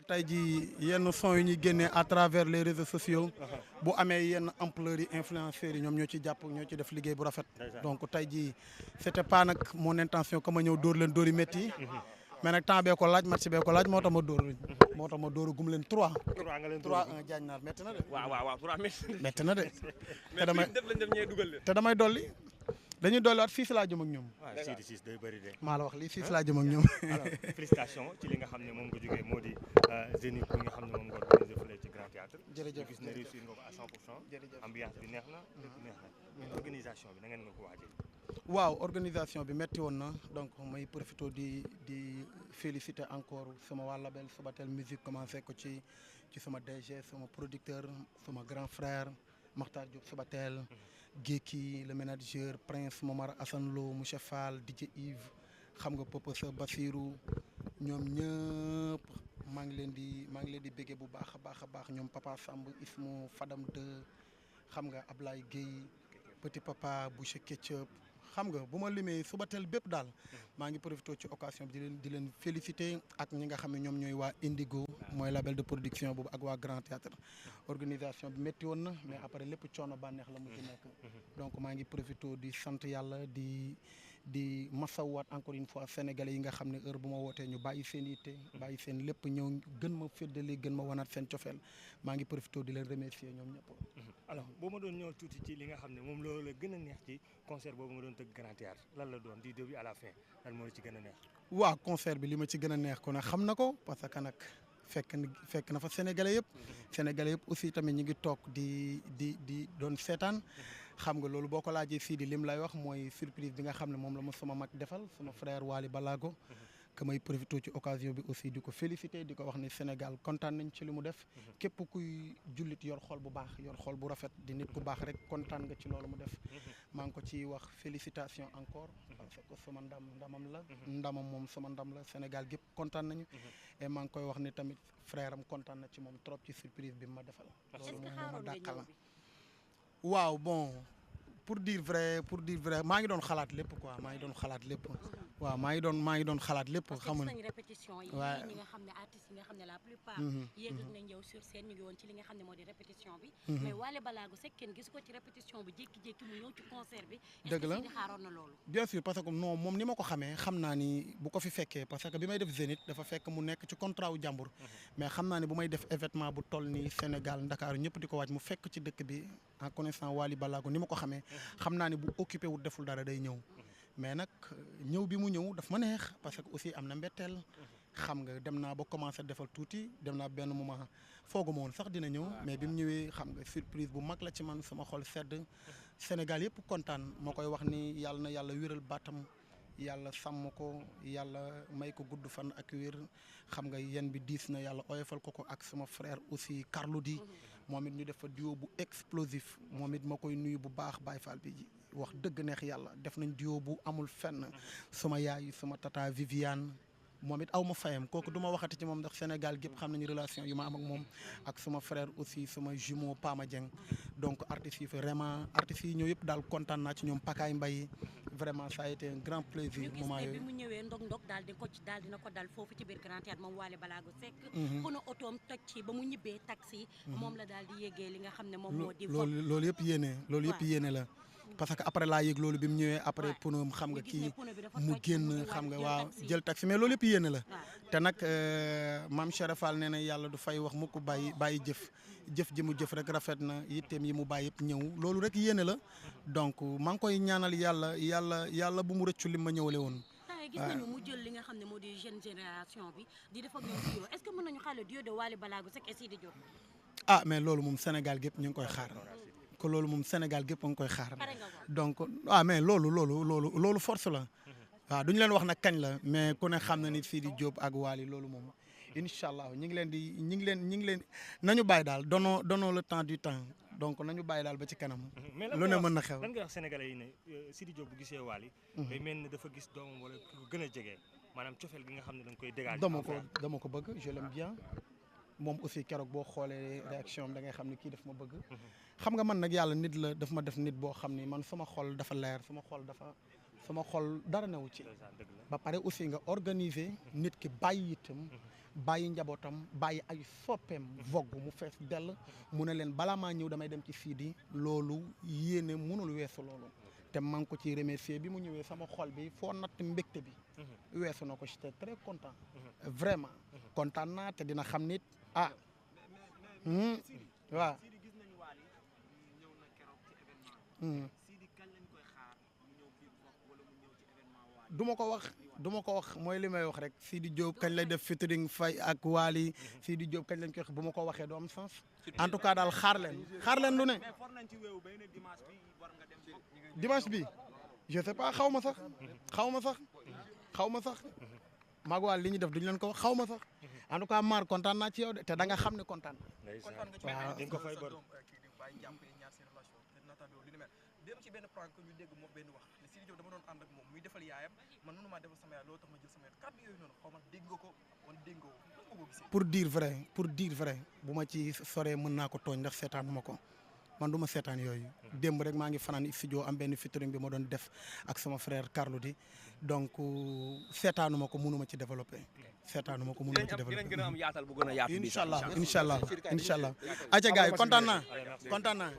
tey jii yenn son yu ñuy génnee à travers les réseaux sociaux bu amee yenn ampleur yi influenceurs yi ñoom ñoo ci jàpp ñoo ci def liggéey bu rafet. donc tey jii c'était pas nag mon intention que ma ñëw dóor leen dóori métti mais nag temps bee ko laaj match bee ko laaj moo tax ma dóor moo tax ma dóor gum leen 3. 3 nga leen 3-1 jaañ naar métti na de. waaw 3 métti na de. te damay def lañ def ñee dugal leen. te damay dolli dañuy dolliwaat 6 laa jëm ak ñoom. waaw 6 day bëri de. maa la wax lii 6 laa jëm ak ñoom. alors félicitations ci li nga xam ne moom nga jógee moo di Zénith bi nga xam ne moom nga organisé fële ci Grand Théâtre. jërëjëf gis ne réussir nga ko à 100%. jërëjëf ambiance bi neex na lépp neex na. mais organisation bi na ngeen nga ko waajee. waaw organisation bi metti woon na donc may profité di féliciter encore sama waa label Subatel musique commencé ko ci sama DG sama producteur sama grand frère Makhtar Diop Subatel Géki le manager Prince Momar Assane Lo monsieur Fall DJ Yves xam nga Popo sa Basirou ñoom ñëpp maa ngi leen di béggee bu baax a baax ñoom Papa Samb Ismu Fadam 2 xam nga Ablaye Gueye Petit Papa Boucher Ketchup xam nga bu ma limee Subatel bépp daal maa ngi profité ci occasion bi di leen féliciter ak ñi nga xam ne ñoom ñooy waa Indigo mooy label de production boobu ak waa Grand Théâtre organisation bi métti woon na mais après lépp coono bànneex la mu ci nekk donc maa ngi profité di sant yàlla di masawwaat encore une fois sénégalais yi nga xam ne heure bu ma wootee ñu bàyyi seen yitte bàyyi seen lépp ñëw gën ma féddali gën ma wanaat seen cofeel maa ngi profité di leen remercier ñoom ñëpp. alors boo ma doon ñëw tuuti ci li nga xam ne moom loolu la gën a neex ci concert boobu nga doon tëgg Grand Théâtre lan la doon du début à la fin lan moo ci gën a neex. waaw concert bi li ma ci gën a neex ko nag xam na ko parce que nag fekk na fa sénégalais yëpp. sénégalais yëpp aussi tamit ñu ngi toog di doon seetaan. xam nga loolu boo ko laajee fii di lim lay wax mooy surprise bi nga xam ne moom la ma sama mag defal sama frère Wally Balago. que may profité ci occasion bi aussi di ko féliciter di ko wax ne Sénégal kontaan nañ ci li mu def. képp kuy jullit yor xol bu baax yor xol bu rafet di nit ku baax rek kontaan nga ci loolu mu def. maa ngi ko ci wax félicitation encore. parce que sama ndamam la. ndamam moom sama ndam la Sénégal gépp kontaan nañu. et maa ngi koy wax ne tamit frère am kontaan na ci moom trop ci surprise bi ma defal. loolu moom moo ma dàqal waaw bon pour dire vrai maa ngi doon xalaat lépp quoi maa ngi doon xalaat lépp. waaw maa ngi doon xalaat lépp. xam nga répétition yi ñi nga xam ne artistes yi nga xam ne la plupart yéeg nañ ñëw sur scène ñu ngi woon ci li nga xam ne moo di répétition bi mais Wally Balago Seck kenn gis ko ci répétition bi jékki-jékki mu ñëw ci concert bi dëgg la est-ce que xaaroon na loolu bien sûr parce que non moom ni ma ko xamee xam naa ni bu ko fi fekkee parce que bi may def Zénith dafa fekk mu nekk ci contrat wu jàmbur mais xam naa ni bu may def événement bu toll ni Sénégal Ndakaaru ñëpp di ko waaj mu fekk ci dëkk bi en connaissant Wally Balago ni ma ko xamee xam naa ni bu occupé wu deful dara day ñëw mais nag ñëw bi mu ñëw daf ma neex parce que aussi am na mbetteel xam nga dem naa ba commencé defal tuuti dem naa benn moment fooguma woon sax dina ñëw mais bi mu ñëwee xam nga surprise bu mag la ci man sama xol sedd Sénégal yëpp kontaan moo koy wax ni yàlla na yàlla wéral baatam yàlla sàmm ko yàlla may ko gudd fan ak wér xam nga yéen bi diis na yàlla oyofal ko ak sama frère aussi Carlou D moom it ñu def fa duo bu explosif moom it ma koy nuyu bu baax Baye Fall bi wax dëgg neex yàlla def nañ duo bu amul fenn suma yaay suma tata Viviane moom it aw ma fayam kooku du ma waxati ci moom ndax Sénégal gépp xam nañu relation yu ma am ak moom ak suma frère aussi suma jumeau Pama Dieng donc artistes yi vraiment artistes yi ñëw yëpp daal kontaan naa ci ñoom Pakaay Mbaye vraiment ça a été un grand plaisir moment yooyu bi mu ñëwee ndog daal dina ko dal foofu ci biir Grand Théâtre moom Wally Balago Seck pono otoom toj ci ba mu ñibbee taxi moom la daal di yéegee li nga xam ne moom moo di loolu yëpp yéene la parce que après laa yëg loolu bi mu ñëwee après ponoom xam nga kii mu génn xam nga waaw jël taxi mais loolu yëpp yéene la te nag maam Cheikh Fall nee na yàlla du fay wax mukk bàyyi jëf ji mu jëf rek rafet na yitteem yi mu bàyyi yëpp ñëw loolu rek yéene la donc maa ngi koy ñaanal yàlla bu mu rëccu li ma ñëwale woon gis nañu mu jël li nga xam ne moo di jeune génération bi di def ak ñoom duo est-ce que mën nañu xaale duo de Wally Balago Seck et Sidi Diop mais loolu moom Sénégal gépp ñu ngi koy xaar ko loolu moom Sénégal gépp a ngi koy xaar donc mais loolu force la waaw duñu leen wax nag kañ la mais ku ne xam na ni Sidi Diop ak Wally loolu moom incha allah ñu ngi leen nañu bàyyi daal donnons le temps du temps donc nañu bàyyi daal ba ci kanam. lu ne mën na xew lan nga wax sénégalais yi ne Sidi Diop bu gisee Wally day mel ni dafa gis doomam wala ku gën a jege maanaam cofeel gi nga xam ne da nga koy dégager. dama ko bëgg je l'aime bien moom aussi keroog boo xoolee réaction am da ngay xam ne kii daf ma bëgg. xam nga man nag yàlla nit la daf ma def nit boo xam ni man sama xol dafa leer sama xol dara newu ci. ba pare aussi nga organiser nit ki bàyyi itam bàyyi njabootam bàyyi ay soppeem vogue mu fees dell mu ne leen balaa maa ñëw damay dem ci Sidi loolu yéene mënul weesu loolu te maa ngi ko ci remercier bi mu ñëwee sama xol bi foo natt mbégte bi weesu na ko j'étais très content vraiment kontaan naa te dina xam nit ah waaw du ma ko wax mooy li may wax rek Sidi Diop kañ lay def featuring Faye ak Wally Sidi Diop kañ lañ koy wax bu ma ko waxee du am sens en tout cas daal xaar leen lu ne dimanche bi je sais pas xaw ma sax maag Wally li ñu def duñu leen ko wax xaw ma sax en tout cas Mar kontaan naa ci yow de te da nga xam ne kontaan waaw dañ ko fay bor dem ci benn point que ñu dégg moom benn wax ne Sidi Diop dama doon ànd ak moom muy defal yaayam man mënu maa defal sama yaay loolu tax ma jël sama yaay kàddu yooyu noonu xaw ma dégg nga ko wala dégg nga ko gisee. pour dire vrai bu ma ci soree mën naa ko tooñ ndax seetaanu ma ko man du ma seetaan yooyu démb rek maa ngi fanaan studio am benn featuring bi ma doon def ak sama frère Carlou di donc seetaanu ma ko mënu ma ci développé seetaanu ma ko mënu ma ci développé dinañ gën a am yaatal bu gën a yaatu incha allah aca gars yi kontaan naa